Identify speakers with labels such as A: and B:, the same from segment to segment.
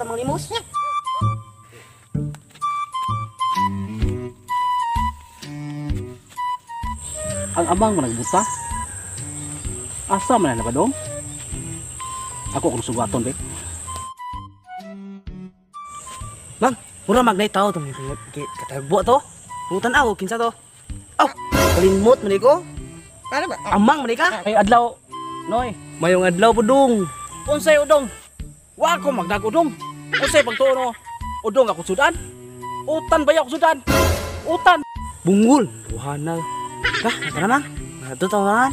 A: ta manglimos.
B: Ang amang mo nagbuta. Asa man na ba dong? Ako kung sugaton be.
A: Mang, mura magnay tao tong katagbo to. Putan aw kinsa to? Aw, kalimot man ko.
C: Ano ba?
A: Amang man ka.
B: Ay adlaw, Noy.
A: Mayong adlaw pudong.
B: Unsay udong? Wa ko magdag udong. Unsay pagtuo no? Udong ako sudan. Utan ba ako sudan? Utan.
A: Bungol, duhana. Ka, tara mang. Adto ta man.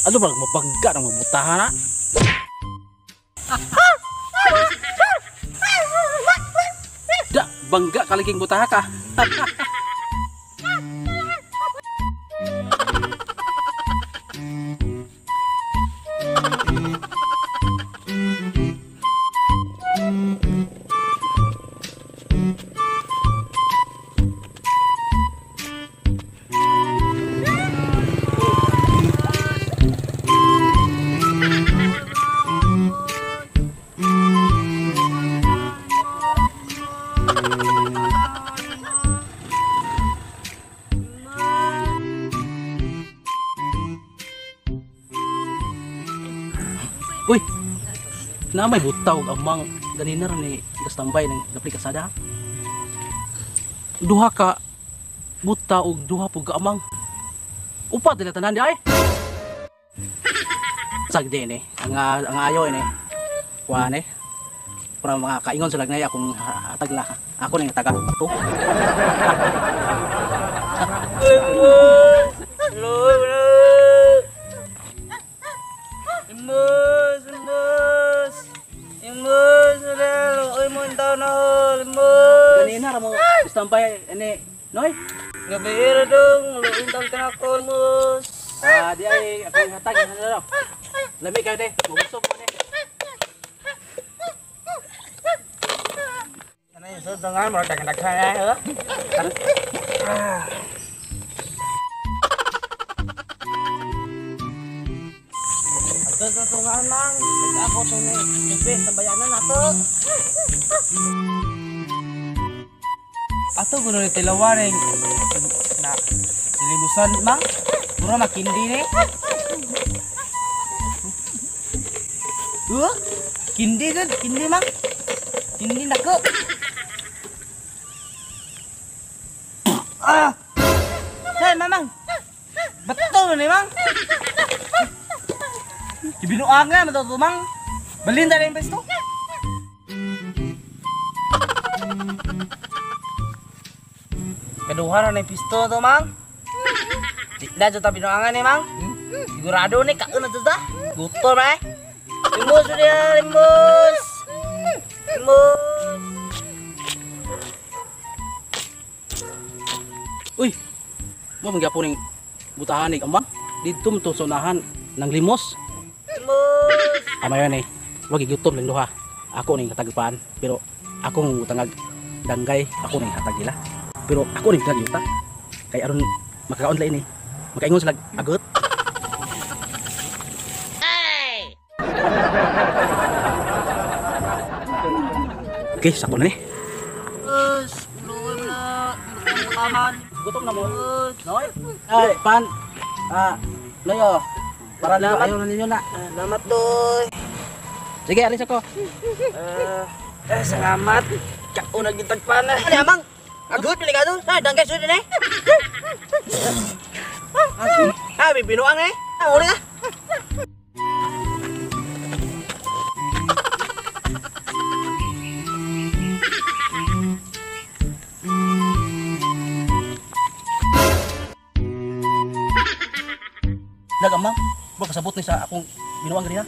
B: Ano ba mabangga ng mabutahan na? Da, bangga kaliging butaha ka. Uy, na may butaw amang ganina ra ni gastambay ng naplikasada. Duha ka buta og duha pug ka amang. Upat nila tanan di ay. Sagdi ni ang ayo ini. Kuha ni. Para mga kaingon sila ngay akong hatag na ako ning taga to.
A: Imus, imus. Imus, oy mo intaw na hol, imus.
B: Ganina ra mo standby ini, Noy.
A: Gabi ra dong, luin taon ka na ko, imus.
B: Ah, di ay akong hatag ano. Lami kayo de, mabusog mo ni.
A: Ano yung sud nga mo daghan-daghan ha? Ato sa tungan mang, ako to ni tubig sa bayanan nato. Ato kuno ni tilawaring na silimusan mang, mura makindi ni. Kindi gud, kindi mang. Kindi nako. Ah! Hey, mamang. Betul ni mang. Ibinuang nga matuto mang. Balinda na yung pesto. Kaduha na yung pisto to mang. Di na dyan ta binuangan ni mang. Sigurado ni kaon na dyan ta. Gutom eh. Limus dia, limus. Limus.
B: Uy, mo mangyapon ning butahan ni amang. Didto mo to sa unahan ng limos.
A: Limus.
B: Amayon eh, wag gigutom lang duha. Ako ning katagpan, pero akong utangag danggay, ako ning hatag nila. Pero ako ning hatag yuta. Kay aron makakaon la ini. Makaingon sila agot. Okay, sakto na ni.
A: Limus, luoy mo na. Butahan.
B: Gutom na mo. Noy. Ay, pan. Ah, Noy oh. Para na ayaw na ninyo na.
A: Salamat doy.
B: Sige, alis ako.
A: Salamat. Kaon na gitagpan na. Ano amang? Agot delikado. Sa danggay sud ni. Ah, bibinuang eh. Ah, uli ka.
B: Dagamang, baka kasabot ni sa akong binuang ganina.